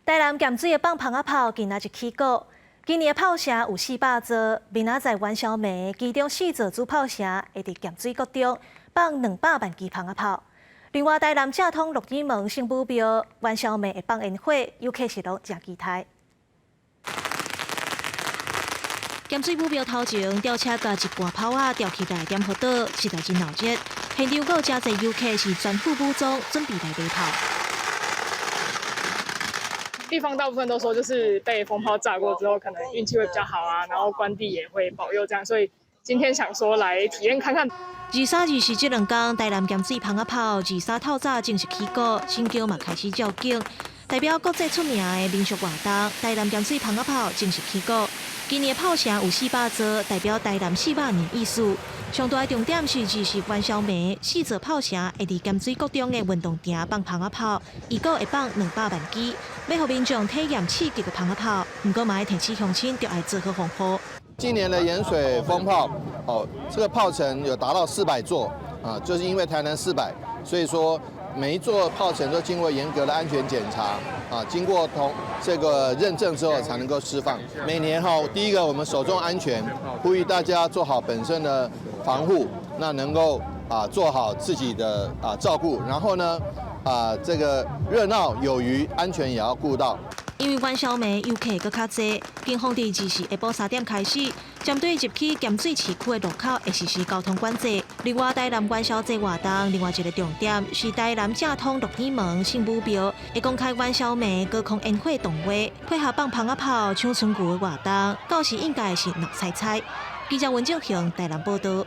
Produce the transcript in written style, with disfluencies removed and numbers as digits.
台南鹹水的放蜂仔炮今仔日起鼓，今年的炮城有400座，明仔載元宵暝，其中四座主炮城會佇鹹水國中放200萬支蜂仔炮。另外，台南正統鹿耳門聖母廟元宵暝會放煙火，遊客是攏誠期待。鹹水武廟頭前吊車共一罐炮仔吊起來點火島，實在真鬧熱。現場閣有誠濟遊客是全副武裝，準備來買炮。地方大部分都說，就是被蜂炮炸過之後，可能運氣會比較好啊，然後關帝也會保佑這樣，所以今天想說來體驗看看。23、24這兩工，台南鹹水蜂仔炮二三透早正式起鼓，神轎嘛開始照景。代表國際出名的民俗活動，台南鹹水蜂仔炮正式起鼓。今年的炮城有400座，代表台南400年意思。上大的重點是24元宵暝，四座炮城會佇鹹水國中的運動場放蜂仔炮，預估會放200萬支，欲予民眾體驗刺激的蜂仔炮。毋過嘛愛提醒鄉親，著愛做好防護。今年的鹽水蜂炮，哦，這個炮城有達到400座啊，就是因為台南四百，所以說每一座炮城都經過嚴格的安全檢查，啊，經過同這個認證之後才能夠釋放。每年哈，第一個我們首重安全，呼籲大家做好本身的防護，那能夠啊做好自己的啊照顧，然後呢啊這個熱鬧有餘，安全也要顧到。因為元宵暝遊客閣較濟，警方佇24下晡3點開始，針對入去鹹水市區的路口會實施交通管制。另外，台南元宵節活動另外一個重點是台南正統鹿耳門聖母廟會公開元宵暝高空煙火動畫，配合放蜂仔炮、搶春牛的活動，到時應該是鬧彩彩。記者溫正雄台南報道。